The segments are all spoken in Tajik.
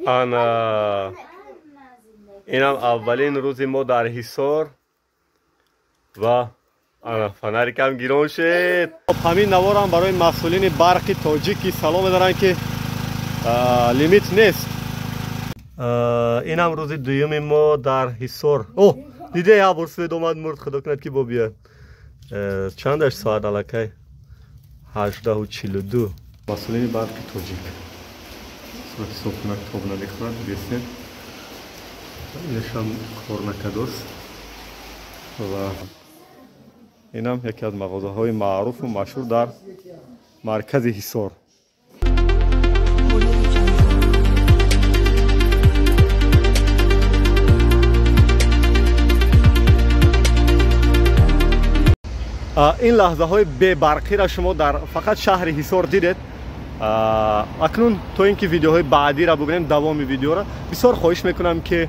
Ана инам аввалин рӯзи мо дар Ҳисор ва ана фонарикам гирон шуд. Ҳамин наворам барои масъулини барқи тоҷик ки салом медоранд, ки лимит нест. Инам рӯзи дуюми мо дар Ҳисор. О, диде, як бор свет омад, мурд. Худо кунад, ки бо биёд. Чандаш соат аллакай? 18:42. Масъулини барқи тоҷик сурати ҳисобкунак тоб намехӯрад, дидестем, инашам кор накардост. Ва инам яке аз мағозаҳои маъруфу машҳур дар маркази Ҳисор. Ин лаҳзаҳои бебарқиро шумо дар фақат шаҳри Ҳисор дидед. Акнун то ин ки видеоҳои баъдиро бубинем, давоми видеоро, бисёр хоҳиш мекунам, ки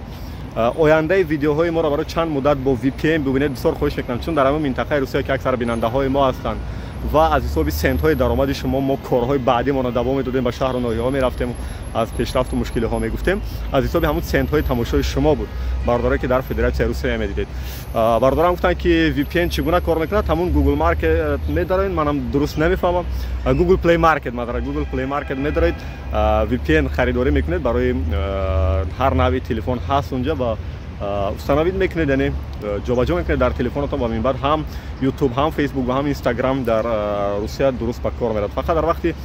ояндаи видеоҳои моро барои чанд муддат бо VPN бубинед. Бисёр хоҳиш мекунам, чун дар ҳамон минтақаи Русия, ки аксар бинандаҳои мо ҳастанд, ва аз ҳисоби сентҳои даромади шумо мо корҳои баъдимонро давом медодем, ба шаҳру ноҳияҳо мерафтем, аз пешрафту мушкилиҳо мегуфтем, аз ҳисоби ҳамун сентҳои тамошои шумо буд, бародарое ки дар Федератсияи Русия медидед. Бародарам гуфтанд, ки VPN чӣ гуна кор мекунад. Ҳамун Google Market медароед, манам дуруст намефаҳмам, Google Play Market мадара, Google Play Market медароед, VPN харидорӣ мекунед, барои ҳар нави телефон ҳаст унҷа ва установить мекунед, яъне ҷобаҷо мекунед дар телефонатон, ва минбаъд ҳам YouTube, ҳам Facebook ва ҳам Instagram дар Русия дуруст ба кор мерад. Фақат дар вақти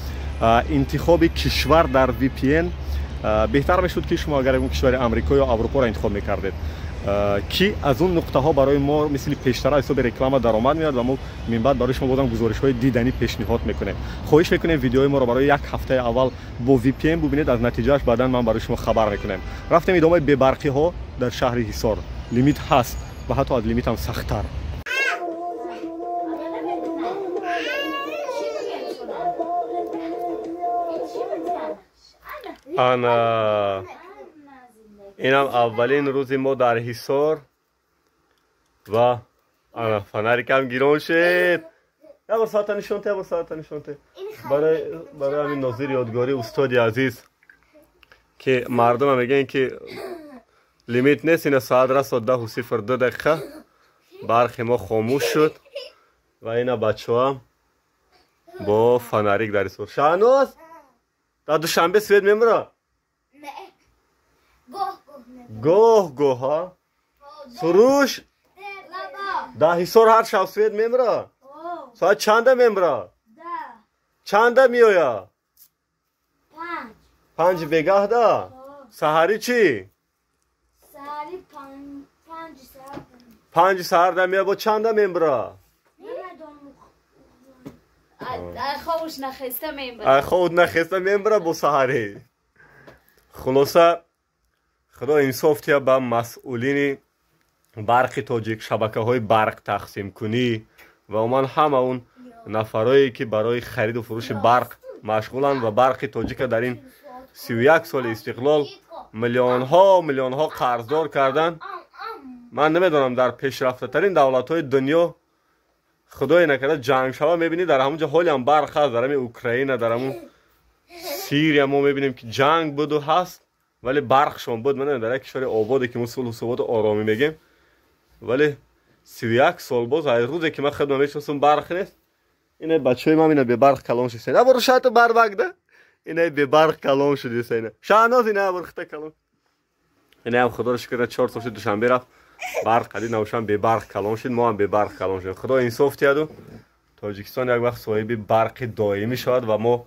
интихоби кишвар дар VPN беҳтар мешуд, ки шумо агар ягон кишвари Амрико ё Аврупоро интихоб мекардед, ки аз он нуқтаҳо барои мо мисли пештара ҳисоби реклама даромад меояд ва мо минбаъд барои шумо бозам гузоришҳои диданӣ пешниҳод мекунем. Хоҳиш мекунем, видеои моро барои як ҳафтаи аввал бо VPN бубинед, аз натиҷааш баъдан ман барои шумо хабар мекунем. Рафтем идомаи бебарқиҳо дар шаҳри Ҳисор. Лимит ҳаст ва ҳатто аз лимитам сахттар. Ана инам аввалин рӯзи мо дар Ҳисор ва ана фонарикам гирон шуд. Як бор соата нишон те, як бор соата нишон те. Барои ҳамин нозири ёдгорӣ, устоди азиз, ки мардума мегӯянд, ки лимит нест. Ина соат расо 10:02, барқи мо хомӯш шуд ва ина бачаҳоам бо фонарик дар Ҳисор. Шаҳноз, дар Душанбе свет мемура? Гоҳ гоҳ. Ҳа, Суруш, дар Ҳисор ҳар шаб свет мемура? Соат чанда мемура, чанда меоя? 5 бегаҳда. Саҳарӣ чӣ? 5 саҳарда меоя, бо чанда мемура? Хобуш нахеста мемура бо саҳарӣ. Хулоса, Худо инсоф тия ба масъулини барқи тоҷик, шабакаҳои барқ тақсимкунӣ ва умуман ҳама он нафарое, ки барои хариду фурӯши барқ машғуланд ва барқи тоҷика дар ин 31 соли истиқлол миллионҳо миллионҳо қарздор карданд. Ман намедонам, дар пешрафтатарин давлатҳои дунё, худое накарда, ҷанг шава, мебинӣ, дар ҳамон ҷо ҳолиам барқ ҳаст. Дар ҳамин Украина, дар ҳамун Сирия мо мебинем, ки ҷанг буду ҳаст, вале барқшон буд. Ман дар як кишвари ободе, ки мо сулҳу суботу оромӣ мегем, вале 31 сол боз, аз рӯзе ки ман худма мешиносам, барқ нест. Ина бачаҳои ман ина бебарқ калон шудиса. Ина боро шату барбакда, ина бебарқ калон шудиса. Ина Шаҳноз, ина бор хита калон. Инаам, худоро шукр, 4 сол шуд, Душанбе рафт, барқ қади навшан, бебарқ калон шуд. Мо ҳам бебарқ калон шудем. Худо инсоф диҳаду Тоҷикистон як вақт соҳиби барқи доимӣ шавад ва мо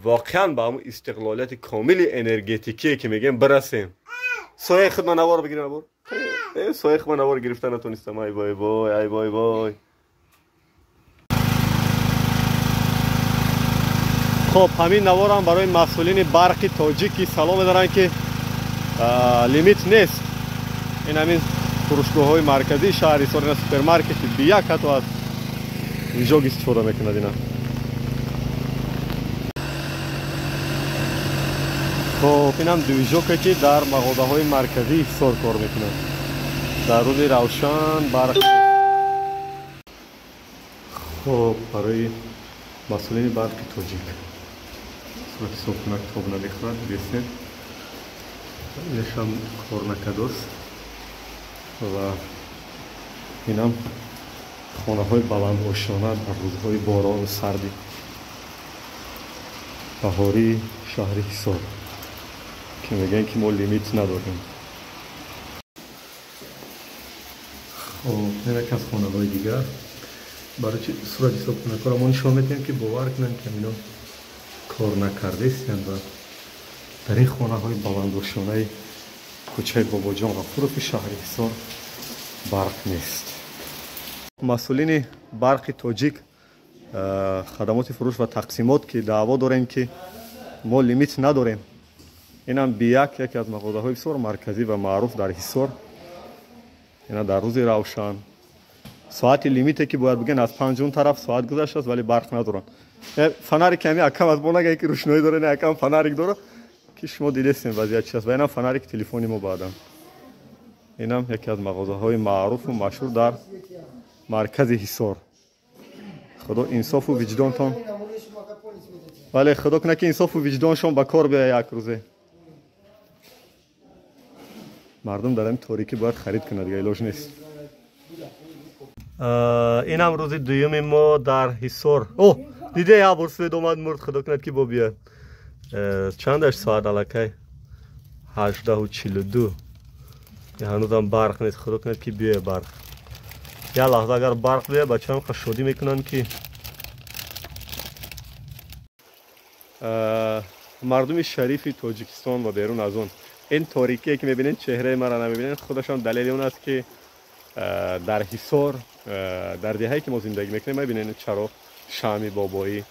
воқеан ба ҳамун истиқлолияти комили энергетикие, ки мегӯем, бирасем. Сояи худ ман навор бигирем, абор сояи худ ман навор гирифта натонистам. Ай вой вой, ай вой вой. Хоб, ҳамин наворам барои масъулини барқи тоҷик, ки салом медоранд, ки лимит нест. Ин ҳамин фурӯшгоҳҳои марказии шаҳри Ҳисор, ина супермаркети бияк ҳатто аз движок истифода мекунад ина. Хоб, инам движоке, ки дар мағозаҳои марказии Ҳисор кор мекунад. Дар рӯзи равшан барқ. Хоб, барои масъулини барқи тоҷик. Сурати ҳисобкунак тоб намехӯрад, дидесен. Инашам кор накардост. Ва инам хонаҳои баландошёна дар рӯзҳои борону сарди баҳории шаҳри Ҳисор, ки мегӯянд, ки мо лимит надорем. Хоб, ин яке аз хонаҳои дигар. Барои чи сурати ҳисобкунакҳоро мо нишон медиҳем, ки бовар кунанд, ки ино кор накардестанд ва дар ин хонаҳои баландошёнаи кӯчаи Бобоҷон Ғафурови шаҳри Ҳисор барқ нест. Масъулини барқи тоҷик, хадамоти фурӯш ва тақсимот, ки даъво дорем, ки мо лимит надорем. Инам Бияк, яке аз мағозаҳои бисёр марказӣ ва маъруф дар Ҳисор. Ина дар рӯзи равшан соати лимите, ки бояд бигӯян, аз панҷум тараф соат гузаштааст, вале барқ надоранд. Фонарик ҳами акам аз мо нагӯяд, ки рӯшноӣ дора, не, акам фонарик дора, ки шумо дидестем вазъият чи аст. Ва инам фонарики телефони мо баъдан. Инам яке аз мағозаҳои маъруфу машҳур дар маркази Ҳисор. Худо инсофу виҷдонтон, вале худо кунад, ки инсофу виҷдоншон ба кор биёяд як рӯзе. Мардум дар ҳамин торикӣ бояд харид кунад, дига илоҷ нест. Инам рӯзи дуюми мо дар Ҳисор. О, диде, як бор свет омад, мурд, худо кунад, ки бо биёяд. Чандаш соат аллакай? 18:42. Ҳанӯзам барқ нест, худо кунад, ки биёяд барқ. Як лаҳза агар барқ биёяд, бачаҳам шодӣ мекунанд, ки мардуми шарифи Тоҷикистон ва берун аз он, ин торикие, ки мебинед, чеҳраи маро намебинед, худашон далели он аст, ки дар Ҳисор, дар деҳае, ки мо зиндагӣ мекунем, мебинед чароғ, шамъи бобоӣ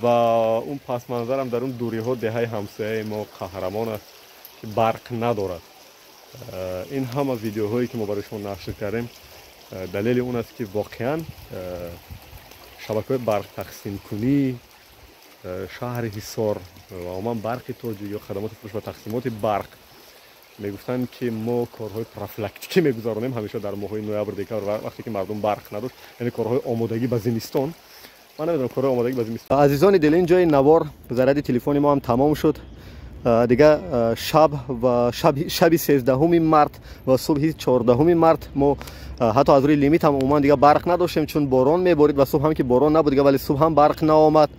ва он пасманзарам дар он дуриҳо деҳаи ҳамсояи мо Қаҳрамон аст, ки барқ надорад. Ин ҳама видеоҳое, ки мо барои шумо нашр кардем, далели он аст, ки воқеан шабакаҳои барқтақсимкунӣ шаҳри Ҳисор ва умуман барқи тоҷик ё хадамоти фурӯш ва тақсимоти барқ мегуфтанд, ки мо корҳои профилактикӣ мегузаронем ҳамеша дар моҳҳои ноябр, декабр, вақте ки мардум барқ надошт, яъне корҳои омодагӣ ба зимистон. Ман намедонам корҳои омодагӣ ба зимистон. Азизони дил, ин ҷои навор заряди телефони мо ҳам тамом шуд. Дига шаб ва шаби 13 март ва субҳи 14 март мо ҳатто аз рӯи лимит ҳам умуман дига барқ надоштем, чун борон меборид ва субҳ ҳам ки борон набуд дига, вале субҳ ҳам барқ наомад.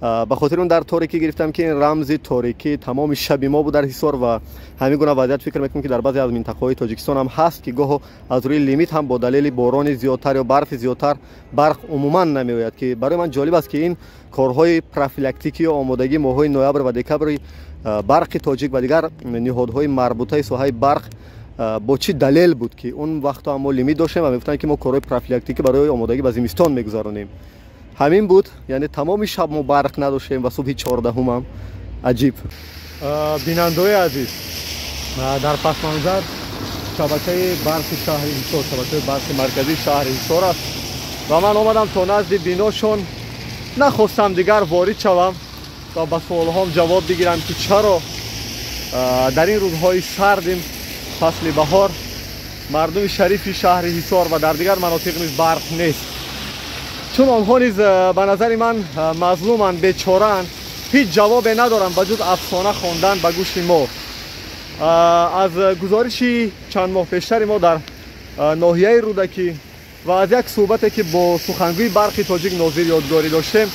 Ба хотири он дар торикӣ гирифтам, ки ин рамзи торикӣ тамоми шаби мо буд дар Ҳисор. Ва ҳамин гуна вазъият, фикр мекунам, ки дар баъзе аз минтақаҳои Тоҷикистон ҳам ҳаст, ки гоҳо аз рӯи лимит ҳам бо далели борони зиёдтар ё барфи зиёдтар барқ умуман намеояд. Ки барои ман ҷолиб аст, ки ин корҳои профилактикӣ ё омодагӣ моҳҳои ноябр ва декабри барқи тоҷик ва дигар ниҳодҳои марбутаи соҳаи барқ бо чӣ далел буд, ки он вақтҳо мо лимит доштем ва мегуфтанд, ки мо корҳои профилактикӣ барои омодагӣ ба зимистон мегузаронем. Ҳамин буд, яъне тамоми шаб мо барқ надоштем ва субҳи 14-ҳам. Аҷиб. Бинандаҳои азиз, дар пасманзар шабакаи барқи шаҳри Ҳисор, шабакаи барқи марказии шаҳри Ҳисор аст ва ман омадам то назди биношон, нахостам дигар ворид шавам ва ба суолҳом ҷавоб бигирам, ки чаро дар ин рӯзҳои сардим фасли баҳор мардуми шарифи шаҳри Ҳисор ва дар дигар манотиқ низ барқ нест. Чун онҳо низ ба назари ман мазлуманд, бечораанд, ҳеҷ ҷавобе надоранд ба ҷуз афсона хондан ба гӯши мо. Аз гузориши чанд моҳ пештари мо дар ноҳияи Рӯдакӣ ва аз як суҳбате, ки бо сухангӯи барқи тоҷик Нозир Ёдгорӣ доштем,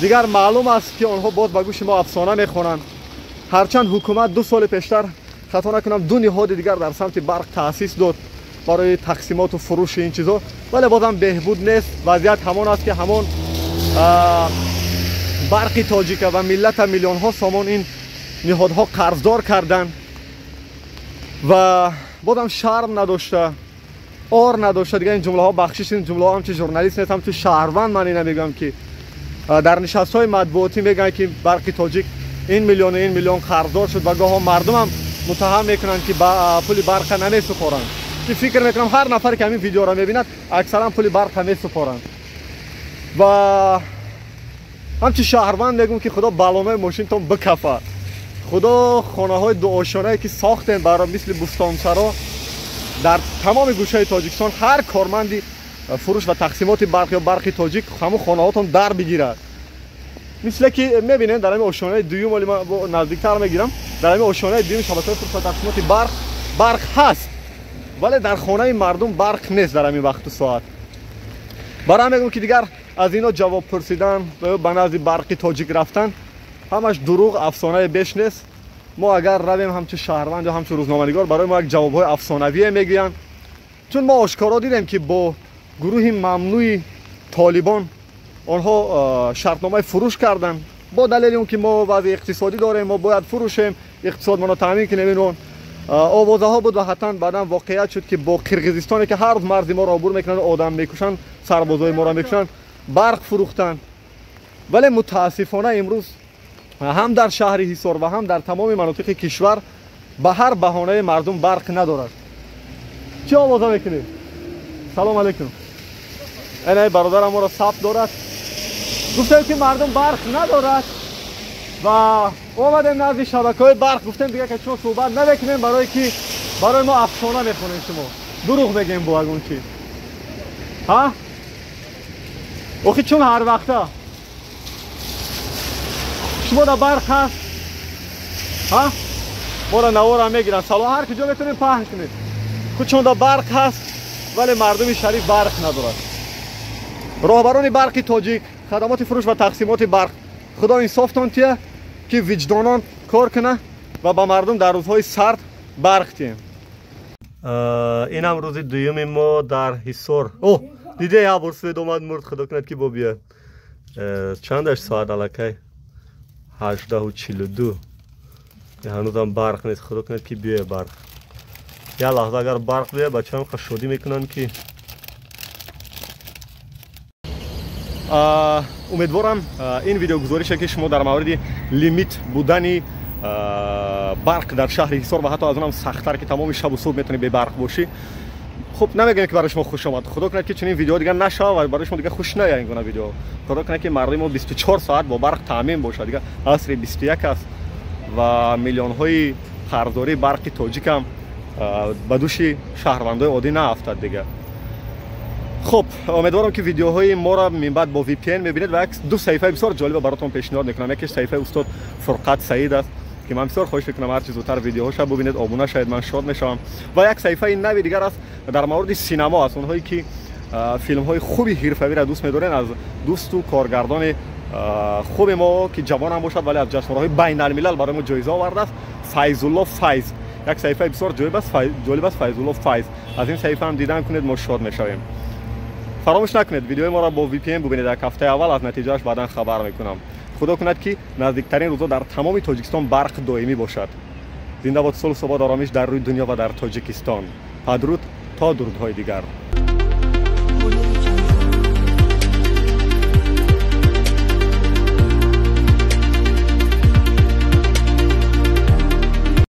дигар маълум аст, ки онҳо боз ба гӯши мо афсона мехонанд. Ҳарчанд ҳукумат 2 соли пештар, хато накунам, 2 ниҳоди дигар дар самти барқ таъсис дод барои тақсимоту фурӯши ин чизо, вале бозам беҳбуд нест. Вазъият ҳамон аст, ки ҳамон барқи тоҷика ва миллата миллионҳо сомон ин ниҳодҳо қарздор карданд ва бозам шарм надошта, ор надошта. Дигар ин ҷумлаҳо, бахшиш, ин ҷумлаҳо ҳамчун журналист нест, ҳамчун шаҳрванд ман ина мегӯям, ки дар нишастҳои матбуотӣ мегӯянд, ки барқи тоҷик ин миллиону ин миллион қарздор шуд ва гоҳо мардумам муттаҳам мекунанд, ки пули барқа намесупоранд. Ки фикр мекунам, ҳар нафаре, ки ҳамин видеоро мебинад, аксаран пули барқа месупоранд. Ва ҳамчун шаҳрванд мегӯм, ки худо баллонҳои мошинтон бикафа, худо хонаҳои дуошонае, ки сохтем баро мисли бӯстонсаро дар тамоми гӯшаи Тоҷикистон, ҳар корманди фурӯш ва тақсимоти барқ ё барқи тоҷик ҳамун хонаҳотон дар бигирад. Мисле ки мебинед, дар ҳамин ошонаи дуюм, оли ман наздиктар мегирам, дар ҳамин ошонаи дуюм шабакаҳои фурӯш ва тақсимоти барқ ҳаст, вале дар хонаи мардум барқ нест дар ҳамин вақту соат. Барои мегӯм, ки дигар аз ино ҷавоб пурсидан ва ба назди Барқи Тоҷик рафтан ҳамаш дурӯғ, афсонаи беш нест. Мо агар равем ҳамчун шаҳрванд ё ҳамчун рӯзноманигор, барои мо як ҷавобҳои афсонавие мегӯянд, чун мо ошкоро дидем, ки бо гурӯҳи мамнӯи Толибон онҳо шартномаи фурӯш карданд бо далели он ки мо вазъи иқтисодӣ дорем, мо бояд фурӯшем, иқтисодмонро таъмин кунем. Ин он овозаҳо буд ва ҳатман баъдан воқеият шуд, ки бо Қирғизистоне, ки ҳар рӯз марзи моро убур мекунанд, одам мекушанд, сарбозои моро мекушанд, барқ фурӯхтанд. Вале мутаассифона имрӯз ҳам дар шаҳри Ҳисор ва ҳам дар тамоми манотиқи кишвар ба ҳар баҳонаи мардум барқ надорад. Чӣ овоза мекунед? Салом алейкум. Ина бародарам моро сабт дорад. Гуфтем, ки мардум барқ надорад ва омадем назди шабакаҳои барқ. Гуфтем, дига ки чун суҳбат намекунем, барое ки барои мо афсона мехонем, шумо дурӯғ мегӯем бо ягон чиз. Ҳа, охи, чун ҳар вақта шумо да барқ ҳаст, ҳа, моро навора мегиранд. Салом, ҳар куҷо метавонем паҳн кунед. Худшон да барқ ҳаст, вале мардуми шариф барқ надорад. Роҳбарони Барқи Тоҷик, хадамоти фурӯш ва тақсимоти барқ, Худо инсофтон тия, ки виҷдонон кор куна ва ба мардум дар рӯзҳои сард барқ тием. Инам рӯзи дуюми мо дар Ҳисор. О, диде, як бор свет омад, мурд. Худо кунад, ки бо биёяд. Чандаш соат? Аллакай 18:42, ҳанӯзам барқ нест. Худо кунад, ки биёяд барқ. Як лаҳза агар барқ биёяд, бачаам шодӣ мекунанд. Ки умедворам, ин видеогузорише, ки шумо дар мавриди лимит будани барқ дар шаҳри Ҳисор ва ҳатто аз онам сахттар, ки тамоми шабу субҳ метавонӣ бебарқ бошӣ, хуб, намегӯем, ки барои шумо хуш омад. Худо кунад, ки чунин видео дигар нашавад ва барои шумо дигар хуш наояд ин гуна видео. Худо кунад, ки мардуми мо 24 соат бо барқ таъмин бошад. Дигар асри 21 аст ва миллионҳои қарздории Барқи Тоҷикам ба дӯши шаҳрвандои оддӣ наафтад дигар. Хуб, умедворам, ки видеоҳои моро минбаъд бо VPN мебинед ва як ду саҳифаи бисёр ҷолиба баротон пешниҳод мекунам. Якеш саҳифаи устод Фурқат Саид аст, ки ман бисёр хоҳиш мекунам, ҳарчи зудтар видеоҳоша бубинед, обуна шавед, ман шод мешавам. Ва як саҳифаи нави дигар аст, дар мавриди синамо аст. Онҳое ки филмҳои хуби ҳирфавиро дӯст медорен, аз дӯсту коргардони хуби мо, ки ҷавонам бошад, вале аз ҷашнвораҳои байналмилал барои мо ҷоиза овардааст, Файзулло Файз, як саҳифаи бисёр ҷолиб аст, Файзулло Файз. Аз ин саҳифа ҳам дидан кунед, мо шод мешавем. Фаромӯш накунед, видеои моро бо VPN бубинед як ҳафтаи аввал, аз натиҷааш баъдан хабар мекунам. Худо кунад, ки наздиктарин рӯзо дар тамоми Тоҷикистон барқ доимӣ бошад. Зинда бод сулҳ, субот, оромиш дар рӯи дунё ва дар Тоҷикистон. Падруд, то дурудҳои дигар.